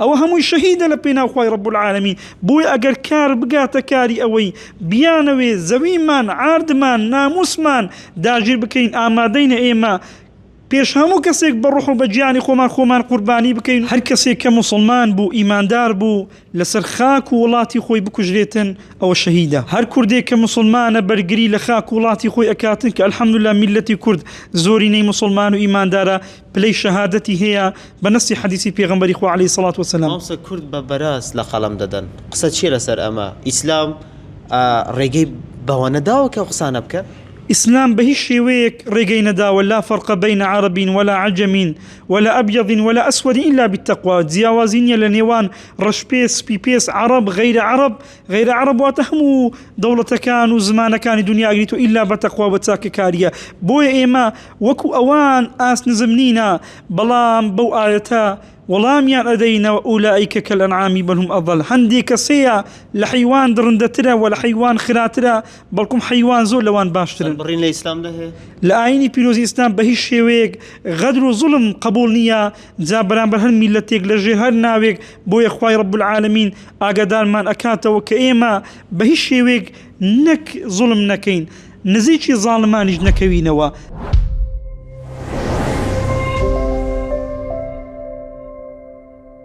ئەوە هەمووی شەهیدە لە پێناو خوای رب العالمین بۆیە ئەگەر کار بگاتە کاری ئەوەی بیانەوێ زەویمان عاردمان ناموسمان داگیر بکەین ئامادەینە ئێمە پێش هەموو کەسێک بە ڕۆح و بە گیانی خۆمان خۆمان قوربانی بکەین هەر کەسێک کە موسڵمان بوو ئیماندار بوو لەسەر خاک و وڵاتی خۆی بکوژرێتن ئەوە شەهیدە هەر کوردێک کە موسڵمانە بەرگری لە خاک و وڵاتی خۆی ئەکاتن کە الحمدللە میللەتی کورد زۆرینەی موسڵمان و ئیماندارە پلەی شەهادەتی هەیە بە نەسی حەدیسی پێغەمبەری خوا علیە سڵات وسلام. مامۆستا کورد بە بەراز لە قەڵەم دەدەن قسە چیە لەسەر ئەمە ئیسلام ڕێگەی بەوە نەداوە کە ئەو قسانە بکەن؟ ئیسلام بە هیچ شێوەیەک ڕێگەی نەداوە لا فرق بین عرب ولا عجم ولا ابیض ولا اسود الا بالتقوی جیاوازی نیە لە نێوان ڕەشپێست سپیپێست عەڕەب غەیرە عەڕەب غەیرە عەڕەب واتە هەموو دەوڵەتەکان و زمانەکانی دنیا ئەگریتەوە ئیلا بە تەقوا بە چاکەکاریە بۆیە ئێمە وەکو ئەوان ئاست نزم نینە بەڵام بەو ئایەتە وەڵامیان ئەدەینەوە اولئک کالانعام بل هم اضل هەندێک کەس هەیە لە حەیوان دڕندەترە وە لە حەیوان خراترە بەڵکم حەیوان زۆر لەوان باشترن. بڕین لە ئیسلامدا هەیە؟ لە ئاینی پیرۆزی ئیسلام بە هیچ شێوەیەک غەدر و زوڵم قبوڵ نییە جا بەرامبەر هەر میللەتێک لە ژێر هەر ناوێک بۆیە خوای رب العالمین ئاگادارمان ئەکاتەوە کە ئێمە بە هیچ شێوەیەک نەک زوڵم نەکەین نزیکی زاڵمانیش نەکەوینەوە.